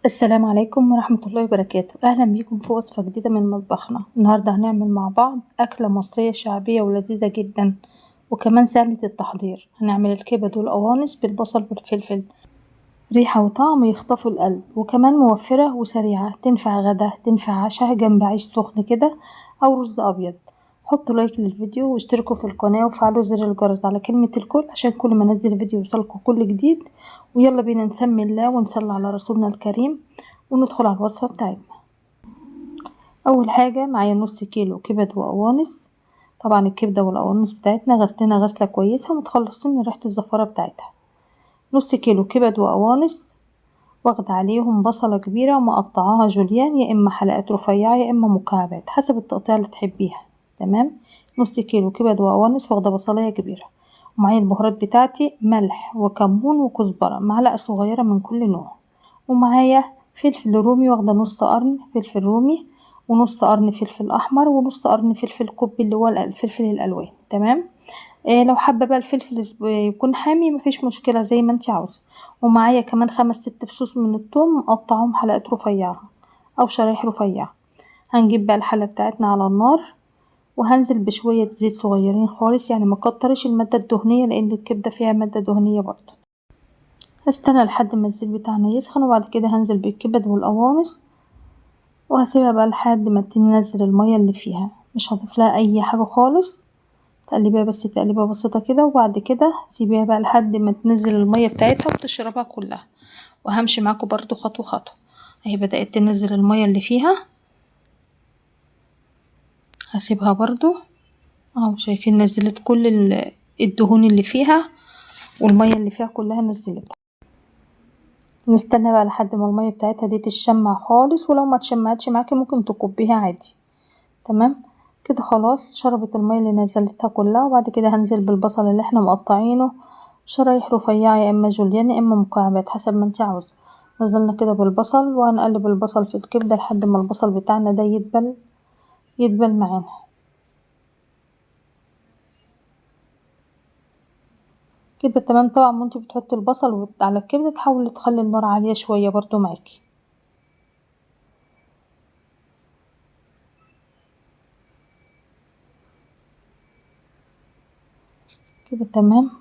السلام عليكم ورحمة الله وبركاته. أهلا بيكم في وصفة جديدة من مطبخنا. النهاردة هنعمل مع بعض أكلة مصرية شعبية ولذيذة جدا وكمان سهلة التحضير. هنعمل الكبد والقوانص بالبصل والفلفل، ريحة وطعم يخطفوا القلب، وكمان موفرة وسريعة، تنفع غدا تنفع عشاء جنب عيش سخن كده أو رز أبيض. حطوا لايك للفيديو واشتركوا في القناة وفعلوا زر الجرس على كلمة الكل عشان كل ما انزل فيديو يوصلكم كل جديد. ويلا بينا نسمي الله ونصلي على رسولنا الكريم وندخل على الوصفة بتاعتنا. أول حاجة معايا نص كيلو كبد وقوانص. طبعا الكبدة والقوانص بتاعتنا غسلنا غسلة كويسة ومتخلصين من ريحة الزفارة بتاعتها. نص كيلو كبد وقوانص، واخدة عليهم بصلة كبيرة ومقطعاها جوليان، يا إما حلقات رفيعة يا إما مكعبات حسب التقطيع اللي تحبيها. تمام. نص كيلو كبد وقوانص، واخدة بصلاية كبيرة، ومعايا البهارات بتاعتي ملح وكمون وكزبرة، معلقة صغيرة من كل نوع، ومعايا فلفل رومي واخدة نص قرن فلفل رومي ونص قرن فلفل أحمر ونص قرن فلفل قبي اللي هو الفلفل الألوان. تمام. لو حابة بقى الفلفل يكون حامي مفيش مشكلة، زي ما انتي عاوزة. ومعايا كمان 5 6 فصوص من الثوم مقطعهم حلقات رفيعة أو شرايح رفيعة. هنجيب بقى الحلة بتاعتنا على النار، وهنزل بشوية زيت صغيرين خالص، يعني ما كترش المادة الدهنية لأن الكبدة فيها مادة دهنية برضو. هستنى لحد ما الزيت بتاعنا يسخن، وبعد كده هنزل بالكبد والقوانص وهسيبها بقى لحد ما تنزل المية اللي فيها، مش هضيف لها أي حاجة خالص. تقلبيها بس تقليبة بسيطة كده، وبعد كده سيبيها بقى لحد ما تنزل المية بتاعتها وتشربها كلها. وهمشي معاكم برضو خطوة خطوة. اهي بدأت تنزل المية اللي فيها، هسيبها برضو اهو، شايفين نزلت كل الدهون اللي فيها والمية اللي فيها كلها نزلتها. نستنى بقى لحد ما المية بتاعتها دي تتشمع خالص، ولو ما تشمعتش معاكي ممكن تكبيها عادي. تمام كده خلاص شربت المية اللي نزلتها كلها. وبعد كده هنزل بالبصل اللي احنا مقطعينه شرايح رفيعة يا اما جوليان يا اما مكعبات حسب ما انت عاوزة. نزلنا كده بالبصل، وهنقلب البصل في الكبدة لحد ما البصل بتاعنا ده يدبل معانا. كده تمام. طبعا وانت بتحطي البصل على الكبدة تحاولي تخلي النار عالية شوية برضو معاكي. كده تمام.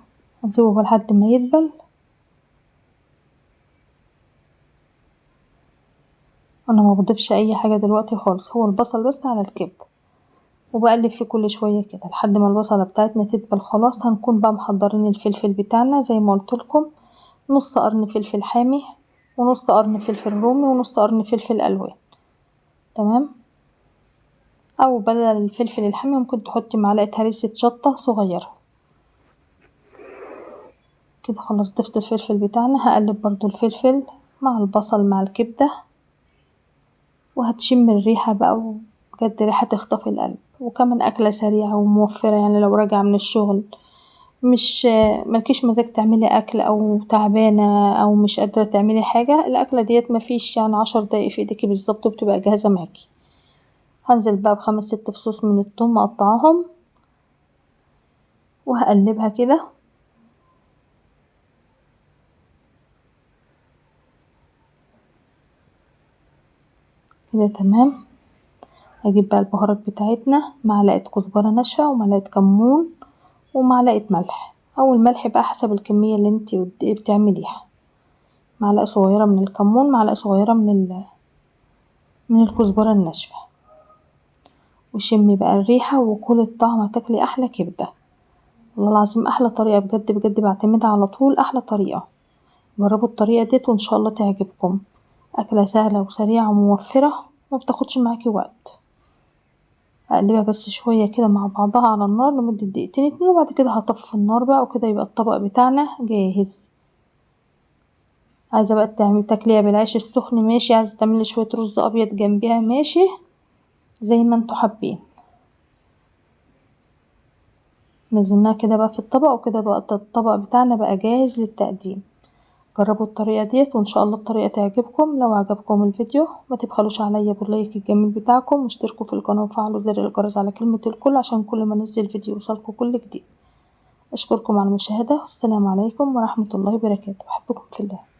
هنسيبه بقى لحد ما يدبل. انا ما بضيفش اي حاجة دلوقتي خالص، هو البصل بس على الكبدة، وبقلب فيه كل شوية كده لحد ما البصلة بتاعتنا تدبل خلاص. هنكون بقى محضرين الفلفل بتاعنا زي ما قلت لكم، نص قرن فلفل حامي ونص قرن فلفل رومي ونص قرن فلفل الوان. تمام. او بدل الفلفل الحامي ممكن تحطي معلقة هريسة شطة صغيرة. كده خلاص ضفت الفلفل بتاعنا. هقلب برضو الفلفل مع البصل مع الكبدة، وهتشم الريحة بقى، وبجد ريحة تخطف القلب. وكمان أكلة سريعة وموفرة، يعني لو راجعة من الشغل مش ملكيش مزاج تعملي أكل أو تعبانة أو مش قادرة تعملي حاجة، الأكلة ديت مفيش يعني 10 دقايق في ايديكي بالظبط وبتبقى جاهزة معاكي. هنزل بقى ب5 6 فصوص من الثوم مقطعاهم، وهقلبها كده. كده تمام. هجيب بقى البهارات بتاعتنا، معلقة كزبرة ناشفة ومعلقة كمون ومعلقة ملح، او الملح بقى حسب الكمية اللي انتي بتعمليها. معلقة صغيرة من الكمون، معلقة صغيرة من الكزبرة الناشفة. وشمي بقى الريحة وكل الطعم، هتاكلي احلى كبدة والله العظيم. احلى طريقة بجد بجد بعتمدها على طول، احلى طريقة. جربوا الطريقة ديت وان شاء الله تعجبكم. أكلة سهلة وسريعة وموفرة وما بتاخدش معاكي وقت. هقلبها بس شوية كده مع بعضها على النار لمدة دقيقتين 2، وبعد كده هطفي النار بقى، وكده يبقى الطبق بتاعنا جاهز. عايزة بقى تاكليها بالعيش السخن ماشي، عايزة تعملي شوية رز أبيض جنبيها ماشي، زي ما انتوا حابين. نزلناها كده بقى في الطبق، وكده بقى الطبق بتاعنا بقى جاهز للتقديم. جربوا الطريقة ديت وان شاء الله الطريقة تعجبكم. لو عجبكم الفيديو ما تبخلوش عليا باللايك الجميل بتاعكم، واشتركوا في القناة وفعلوا زر الجرس على كلمة الكل عشان كل ما انزل فيديو يوصلكم كل جديد. اشكركم على المشاهدة، والسلام عليكم ورحمة الله وبركاته. بحبكم في الله.